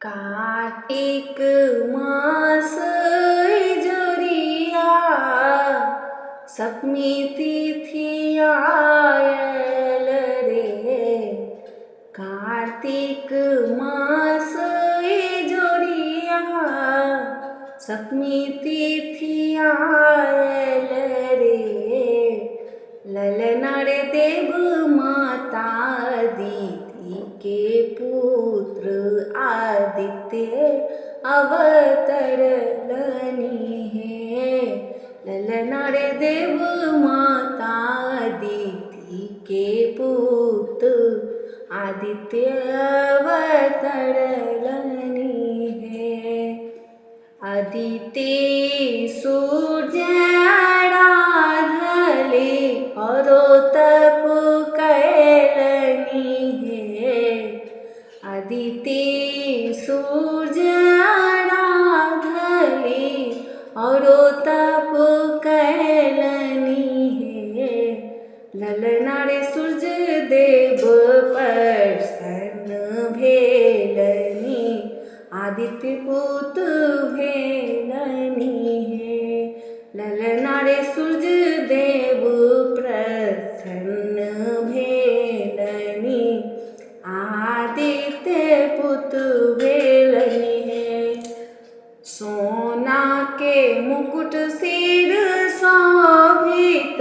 कार्तिक मास जोरिया सप्तमी तिथि आयल रे। कार्तिक मास जोरिया सप्तमी तिथि आयल रे। ललना रे देव माता दीति के पुत्र आदित्य अवतरलनि हे। ललना रे देव माता दीति के पुत्र आदित्य अवतरलनि हे। अदिति सूर्य राधले औरो तप कैलनि हे। अदिति सूर्य राधले औरो तप कैलनि हे। ललना रे सूर्य देव प्रसन्न भेलनि आदित्य पुत भेलनि हे। ललना रे सूर्य देव प्रसन्न भेलनि आदित्य पुत भेलनि हे। सोना के मुकुट सिर शोभित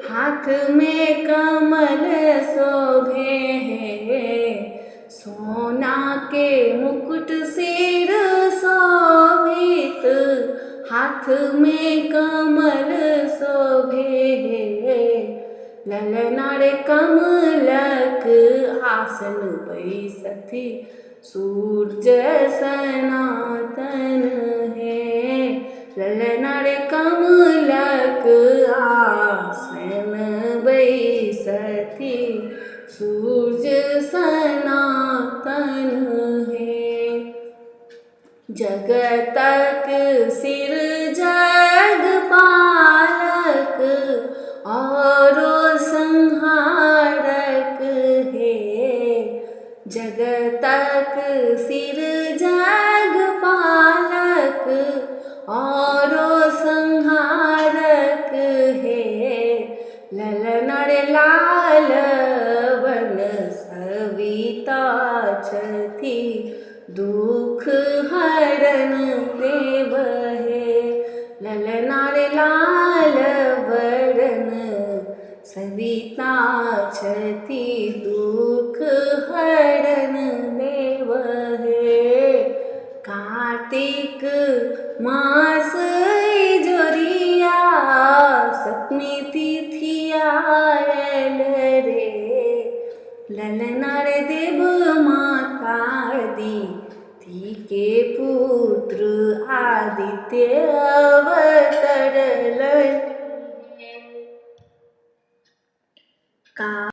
हाथ में कमल शोभे हे। सोना के मुकुट सिर शोभित हाथ में कमल शोभे हे। ललना रे कमलक आसन बैसथि सूर्य सनातन हे। ललना रे कमलक आसन बैसथि सूर्य सनातन हे। जगतक सिर जग पालक औरो संहारक हे। जगतक सिर जग पालक औरो संहारक हे। ललना रे लाल वन सविता छथि दुख हरन देव हे। ललना रे लाल वरन सविता छथि दुख हरन देव हे। कार्तिक मास जोरिया सप्तमी तिथि आयल रे। ललना रे देव माता दीति के पुत्र आदित्य अवतरलनि।